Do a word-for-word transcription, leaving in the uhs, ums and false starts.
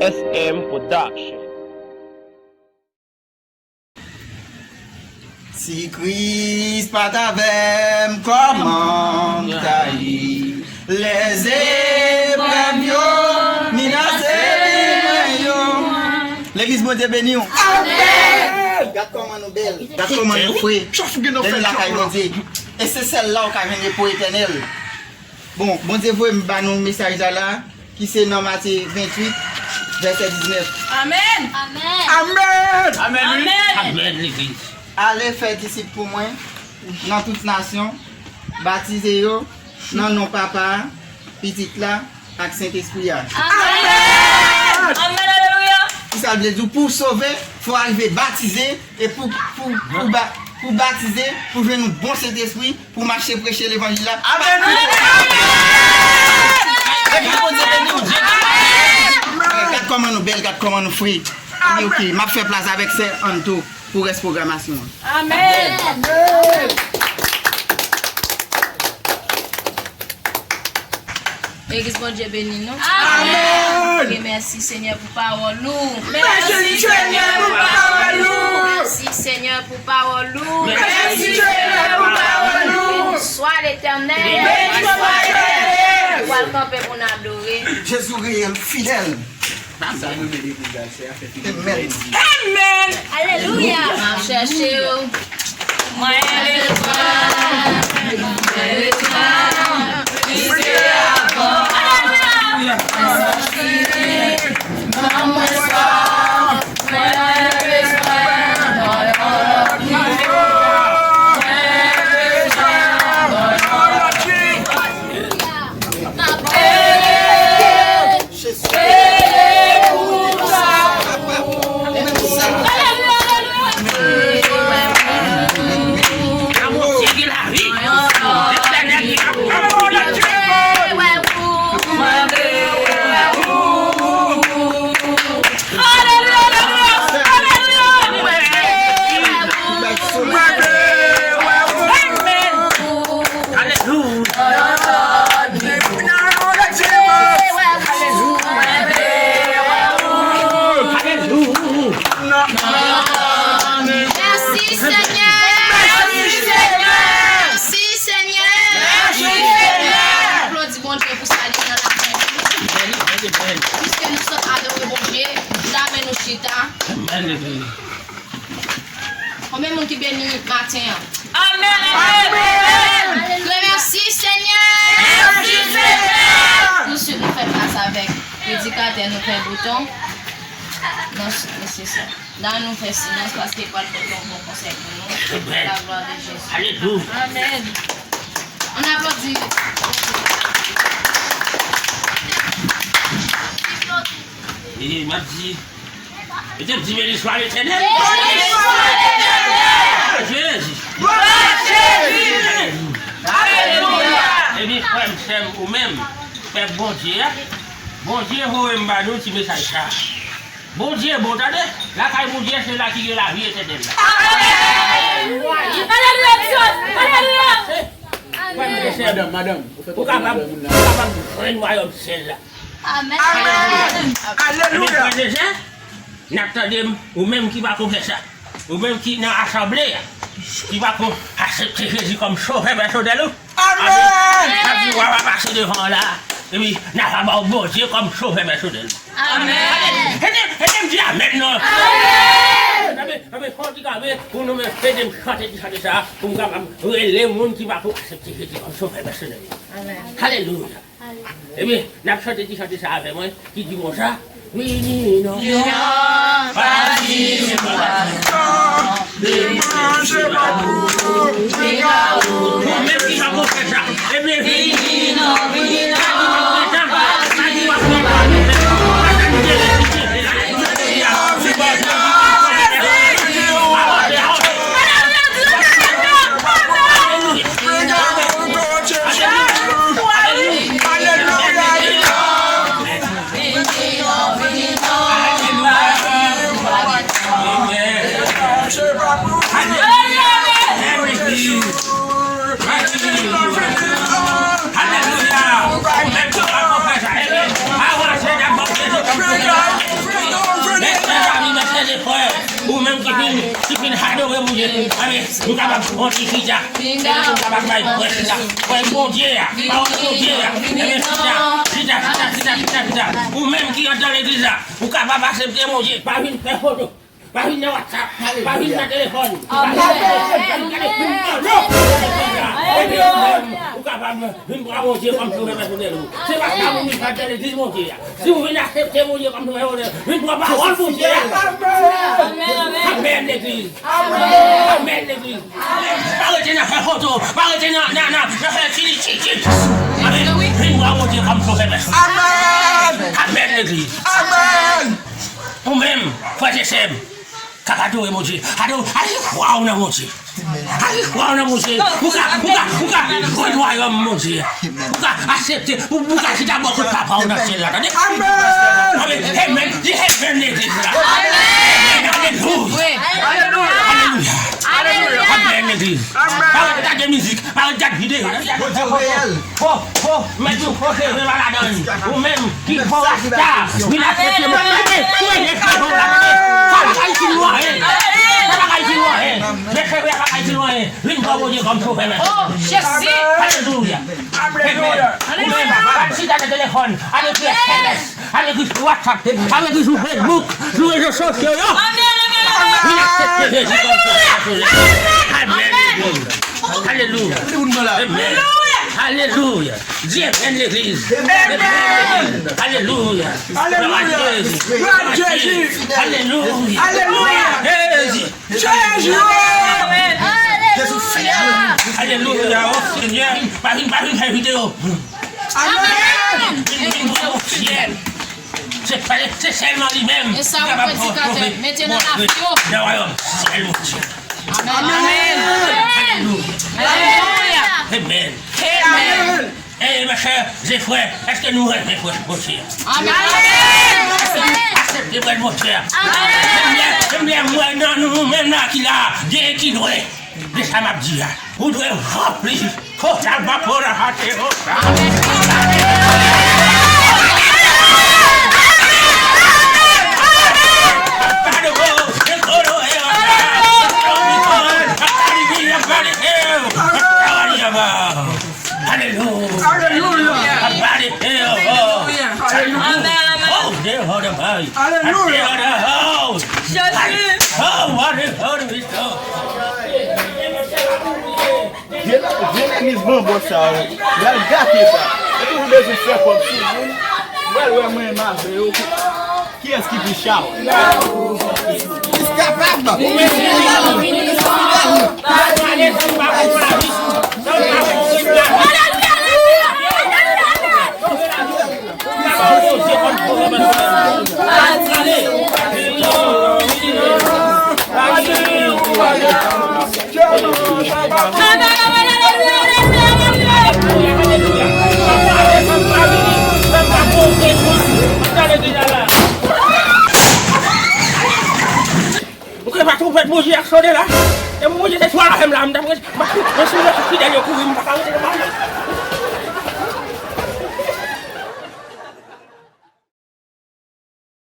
S M Production. Si Kris pa t avè m, kòman m ta ye? Lèzeprèv yo minase vi mwen yo. Legliz, Bondye beni w. Amèn. Gad kòman nou bèl, gad kòman nou fre. Lè n lakay Bondye. E se sèl la w ka jwenn repo etènèl. Bon, Bondye voye m ba nou mesaj la la, ki se nan Matye venntuit, vèsè diznèf. Amèn. Amèn. Amèn. Amèn, wi. Amèn. Amèn, legliz. Ale fè disip pou mwen nan tout nasyon, batize yo nan non Papa a, Pitit la, ak Sentespri a. Amèn. Amèn, alelouya. Kisa l vle di? Pou w sove, fò w arive batize, e pou, pou, pou, ba, pou batize, pou jwenn yon bon Sentespri, pou mache preche levanjil la. Amèn. Legliz, Bondye beni w. Gad kòman nou bèl, gad kòman nou fre. Ok, ok. M ap fè plas avèk sè Anto pou rès pwogramasyon an. Amèn. Legliz, Bondye beni nou. Amèn. Mèsi, Senyè, pou pawòl ou. Mèsi, Senyè, pou pawòl ou. Mèsi, Senyè, pou pawòl ou. Mèsi, Senyè, pou pawòl ou. Bonswa, Letènèl. Bonswa, Letènèl. Nou pral kanpe pou n adore. Jezi reyèl, fidèl. Sa mwen men legliz la, se afè fidèl. Amèn. Amèn. Alelouya. M ap chèche w. Mwen retwè, mwen retwè, plis ke avan. Alelouya. Mwen santi, nan mwen sa, mwen bezwen, mwen bezwen, mwen bezwen. Alelouya. Alelouya. Mèsi, Senyè. Mèsi, Senyè. Mèsi, Senyè. Mèsi, Senyè. Aplodi Bondye pou sa li nan lavi nou. Piske nou sot adore Bondye, lave nou chita. Konbyen moun ki beni maten an? Amèn, amèn. Alelouya. Mèsi, Senyè. Mèsi, Senyè. Tousuit, nou fè plas avèk predikatè nou, Pè Bouton. Non, mesye sa. La, nou fè silans paske l pral pote yon bon konsèy pou nou. Amèn. La gloire de Jésus. Alelouya. Amèn. On applaudit. E, m ap di, Mete m di, beni swa Letènèl. Beni swa Letènèl. Jezi. Glwa Jezi. Alelouya. Ebyen, frè m, sè m, ou menm, pèp Bondye a, Bondye voye m ba nou ti mesaj sa. Bondye bon, tande. Lakay Bondye, se la ki gen lavi etènèl la. Amèn. Alelouya, Jezi. Alelouya. Frè m, sè m. Madanm, madanm, ou kapab, ou kapab jwenn wayòm syèl la. Amèn. Amèn. Alelouya. Ebyen, frè m, sè m, n ap tande m, ou menm ki pa ko fè sa, ou menm ki nan asanble a, ki pa ko aksepte Jezi kòm sovè pèsonèl ou. Amèn. N ap di, w a pase devan w la, epi n a va ba w Bondye kòm sovè pèsonèl. Amèn. Ede, ede m di amèn non. Amèn. Amèn. Amèn. Fò w di amèn pou nou menm, ede m chante ti chante sa a, pou m kapab rele moun ki pa ko aksepte Jezi kòm sovè pèsonèl. Amèn. Alelouya. Ebyen, n ap chante ti chante sa avè mwen, ki di konsa. Vini non. Vini non, pa di nou pa. Vini non, se pa pou ou, se pa pou ou. Ou menm ki pa konn fè sa. Ebyen, vini non, vini non, pa di nou pa. Alelouya. Vin adore Bondye. Amèn. Nou kapab fè yon ti chita. Nou kapab bay frè chita. Frè Bondye a. Pawòl Bondye a. Amèn. Chita. Chita, chita, chita, chita, chita. Ou menm ki anndan legliz la, ou kapab aksepte Bondye. Pa vin fè foto. Pa vin nan WhatsApp. Pa vin nan telefòn. Pa vin nan telefòn. Vin pran Bondye. Ou kapab vin pran Bondye kòm sovè pèsonèl ou. Se pa sa moun ki fè anndan legliz Bondye a. Si w vin aksepte Bondye kòm sovè pèsonèl, vin pran pawòl Bondye a. Amèn, amèn. Amèn, legliz. Amèn, legliz. Pa rete nan fè foto. Pa rete nan, nan, nan, nan fè chili chichi. Amèn. Vin pran Bondye kòm sovè pèsonèl. Amèn. Amèn, legliz. Amèn. Ou menm, frè e sè m, k ap adore Bondye. Adore, al gen fwa w nan Bondye. Al gen fwa w nan Bondye. Ou ka, ou ka, ou ka jwenn wayòm Bondye. Ou ka aksepte, ou, ou ka chita bò kot Papa w nan syèl la, tande? Amèn. Amèn. Amèn. Di amèn legliz la. Amèn. Alelouya. Alelouya. Alelouya. Amèn legliz. Amèn. Pa ret gade mizik, pa ret gade videyo. Bondye reyèl. Ho, ho, mèt yo fò se vin pa ladan li. Ou menm ki fò rasta, vin aksepte mwen. Tande, tande, tande, tande. Sa pa ka itil nou anyen. Sa pa ka itil nou anyen. Mèt cheve a pa ka itil nou anyen. Vin pran Bondye kòm sovè mèt. Oh, Jezi. Alelouya. Amèn. Ou menm, pa chita nan telefòn. Ale ekri S M S. Ale ekri sou WhatsApp. Ale ekri sou Facebook. Sou rezo sosyo yo. Amèn, amèn, amèn. Vin aksepte Jezi kòm sovè mèt. Amèn. Alelouya. Amèn. Alelouya. Di amèn legliz. Amèn. Alelouya. Alelouya. Glwa a Jezi. Glwa a Jezi. Alelouya. Alelouya. Jezi. Jezi. Amèn. Alelouya. O Senyè. Pa vin, pa vin fè videyo. Amèn. Vin, vin, vin, vin, vin. Se, se sèlman li menm ki kapab fè w twonpe Bondye nan wayòm syèl Bondye. Amèn. Amèn. Alelouya. Alelouya. Amèn. Amèn. E mè sè e frè, èske nou renmen frè Bondye? Amèn. Èske nou aksepte frè Bondye? Amèn. Menm lè, menm lè m wè nan nou menm la ki la, gen ki dwe. De sa m ap di a, ou dwe ranpli totalman pou la hate o. Alelouya. Alelouya. Alelouya. Alelouya. Alelouya. Alelouya. Amèn, amèn. Oh, the other way. Alelouya. Alelouya. Jezi. Oh, what a glory. Vye, vye legliz banbòs sa yo, y al gate sa. Epi ou bezwen fè kòb sou moun, w al wè mwen menm avè yo. Kiyès ki pi chaw? Is kapab. Ou kwè pa twonpèt Bondye ak sone la? E Bondye te swa avè m la, m t ap rete, m ap rete sou fidèl yo kouri, m pa ka rete nan bagay.